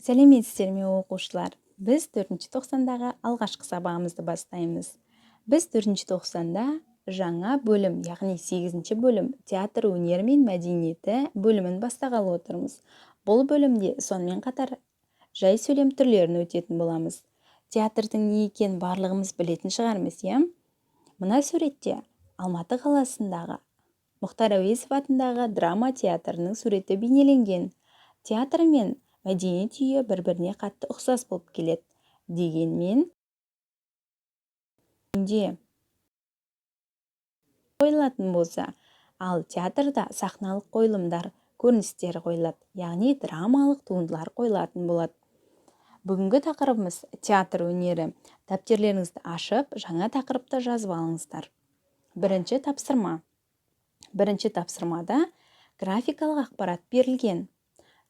Сәлеметсіздер ме, оқушылар! Біз төртінші тоқсандағы алғашқы сабағымызды бастаймыз. Біз төртінші тоқсанда жаңа бөлім, яғни сегізінші бөлім, театр өнері мен мәдениеті бөлімін бастағалы отырмыз. Бұл бөлімде сонымен қатар жай сөйлем түрлерін өтетін боламыз. Театрдың не екенін барлығымыз білетін шығармыз, иә? Мына суретте Алматы қаласындағы Мұхтар Әуезов атындағы драма театрының суреті бейнеленген. Театр мен мәдениет үйі бір-біріне қатты ұқсас болып келеді. Дегенмен үйінде қойылатын болса, ал театрда сахналық қойылымдар, көріністер қойылады, яғни драмалық туындылар қойылатын болады. Бүгінгі тақырыбымыз театр өнері. Дәптерлеріңізді ашып, жаңа тақырыпты жазып алыңыздар. Бірінші тапсырма. Бірінші тапсырмада графикалық ақпарат берілген,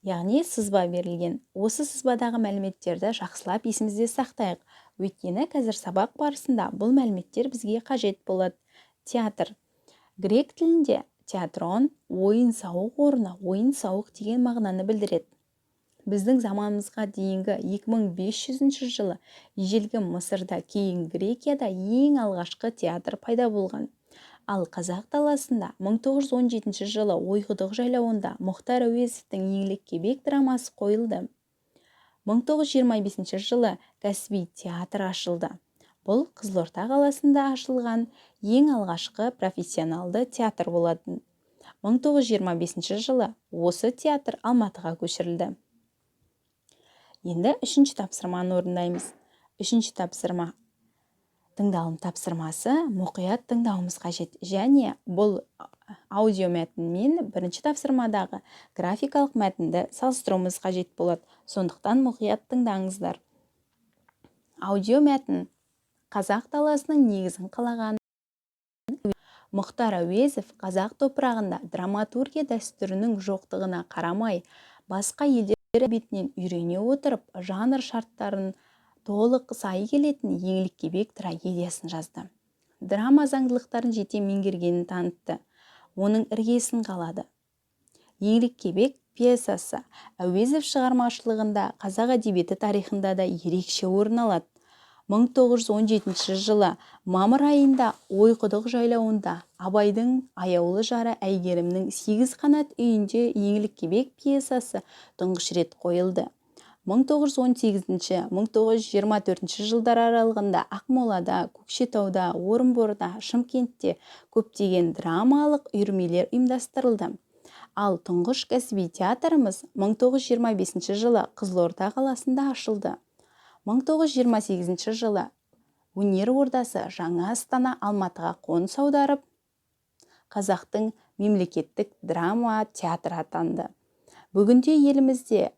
яғни сызба берілген. Осы сызбадағы мәліметтерді жақсылап есімізде сақтайық, өйткені қазір сабақ барысында бұл мәліметтер бізге қажет болады. Театр. Грек тілінде театрон ойын-сауық орны, ойын-сауық деген мағынаны білдіреді. Біздің заманымызға дейінгі 2500 жылы ежелгі Мысырда, кейін Грекияда ең алғашқы театр пайда болған. Ал қазақ даласында 1917 жылы Ойқұдық жайлауында Мұхтар Әуезовтің Еңлік-Кебек драмасы қойылды. 1925 жылы кәсіби театр ашылды. Бұл Қызылорда қаласында ашылған ең алғашқы профессионалды театр болатын. 1925 жылы осы театр Алматыға көшірілді. Енді үшінші тапсырманы орындаймыз. Үшінші тапсырма тыңдалым тапсырмасы, мұқият тыңдауымыз қажет. Және бұл аудио мәтінмен бірінші тапсырмадағы графикалық мәтінді салыстыруымыз қажет болады. Сондықтан мұқият тыңдаңыздар. Аудио мәтін: қазақ даласының негізін қалаған Мұхтар Әуезов қазақ топырағында драматургия дәстүрінің жоқтығына қарамай, басқа елдер әдебиетінен үйрене отырып, жанр шарттарын толық сай келетін Еңлік-Кебек трагедиясын жазды. Драма заңдылықтарын жете меңгергенін танытты, оның іргесін қалады. Еңлік-Кебек пьесасы Әуезов шығармашылығында, қазақ әдебиеті тарихында да ерекше орын алады. 1917 жылы мамыр айында Ойқұдық жайлауында Абайдың аяулы жары Әйгерімнің 8 қанат үйінде Еңлік-Кебек пьесасы тұңғыш рет қойылды. 1918-1924 жылдар аралығында Ақмолада, Көкшетауда, Орынборда, Шымкентте көптеген драмалық үйірмелер ұйымдастырылды. Ал тұңғыш кәсіби театрымыз 1925 жылы Қызылорда қаласында ашылды. 1928 жылы өнер ордасы жаңа астана Алматыға қоныс аударып, қазақтың мемлекеттік драма театры атанды. Бүгінде елімізде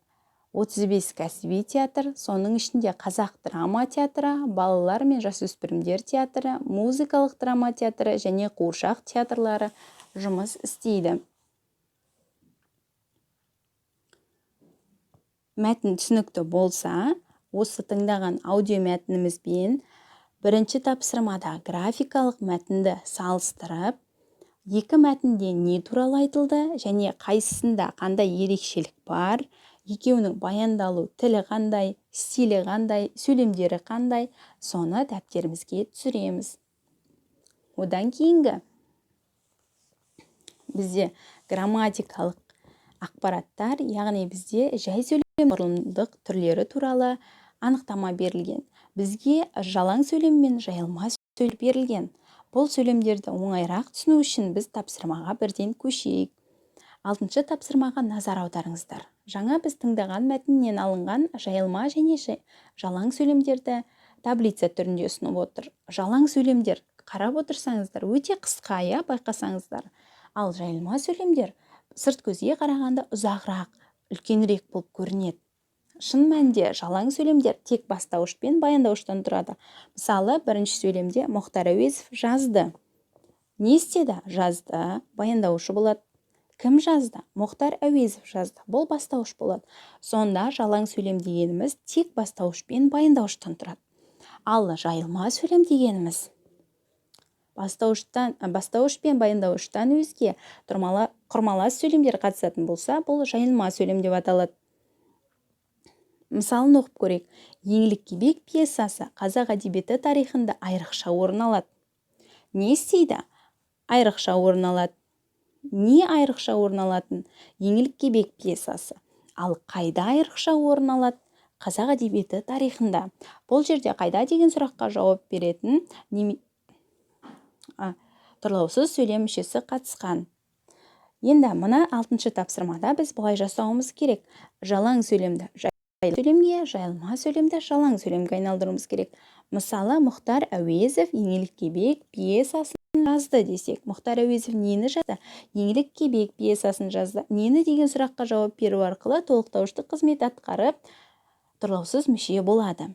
35 кәсіби театр, соның ішінде қазақ драма театры, балалар мен жасөспірімдер театры, музыкалық драма театры және қуыршақ театрлары жұмыс істейді. Мәтін түсінікті болса, осы тыңдаған аудио мәтінімізбен бірінші тапсырмада графикалық мәтінді салыстырып, екі мәтінде не туралы айтылды және қайсысында қандай ерекшелік бар, екеуінің баяндалу тілі қандай, стилі қандай, сөйлемдері қандай, соны дәптерімізге түсіреміз. Одан кейінгі бізде грамматикалық ақпараттар, яғни бізде жай сөйлем құрылымдық түрлері туралы анықтама берілген. Бізге жалаң сөйлем мен жайылма сөйлем берілген. Бұл сөйлемдерді оңайырақ түсіну үшін біз тапсырмаға бірден көшейік. Алтыншы тапсырмаға назар аударыңыздар. Жаңа біз тыңдаған мәтіннен алынған жайылма және жалаң сөйлемдерді таблица түрінде ұсынып отыр. Жалаң сөйлемдер, қарап отырсаңыздар, өте қысқа, иә, байқасаңыздар. Ал жайылма сөйлемдер сырт көзге қарағанда ұзағырақ, үлкенірек болып көрінеді. Шын мәнінде жалаң сөйлемдер тек бастауыш пен баяндауыштан тұрады. Мысалы, бірінші сөйлемде Мұхтар Әуезов жазды. Не істеді? Жазды, баяндауышы болады. Кім жазды? Мұхтар Әуезов жазды. Бұл бастауыш болады. Сонда жалаң сөйлем дегеніміз тек бастауыш пен баяндауыштан тұрады. Ал жайылма сөйлем дегеніміз бастауыш пен баяндауыштан өзге құрмалас сөйлемдер қатысатын болса, бұл жайылма сөйлем деп аталады. Мысалын оқып көрейік. Еңлік Кебек пьесасы қазақ әдебиеті тарихында айрықша орын алады. Не істейді? Айрықша орын алады. Не айрықша орын алатын? Еңлік Кебек пьесасы. Ал қайда айрықша орын алады? Қазақ әдебиеті тарихында. Бұл жерде қайда деген сұраққа жауап беретін тұрлаусыз сөйлем мүшесі қатысқан. Енді мына алтыншы тапсырмада біз былай жасауымыз керек: жалаң сөйлемді жайлы сөйлемге, жайылма сөйлемді жалаң сөйлемге айналдыруымыз керек. Мысалы, Мұхтар Әуезов Еңлік Кебек пьесасын жазды десек, Мұхтар Әуезов нені жазды? Еңлік Кебек пьесасын жазды. Нені деген сұраққа жауап беру арқылы толықтауыштық қызмет атқарып, тұрлаусыз мүше болады.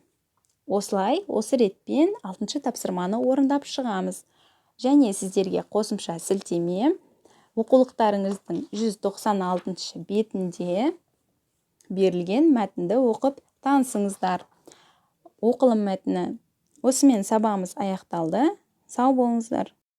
Осылай, осы ретпен алтыншы тапсырманы орындап шығамыз. Және сіздерге қосымша сілтеме: оқулықтарыңыздың 196 бетінде берілген мәтінді оқып танысыңыздар. Оқылым мәтіні. Осымен сабағымыз аяқталды. Сау болыңыздар.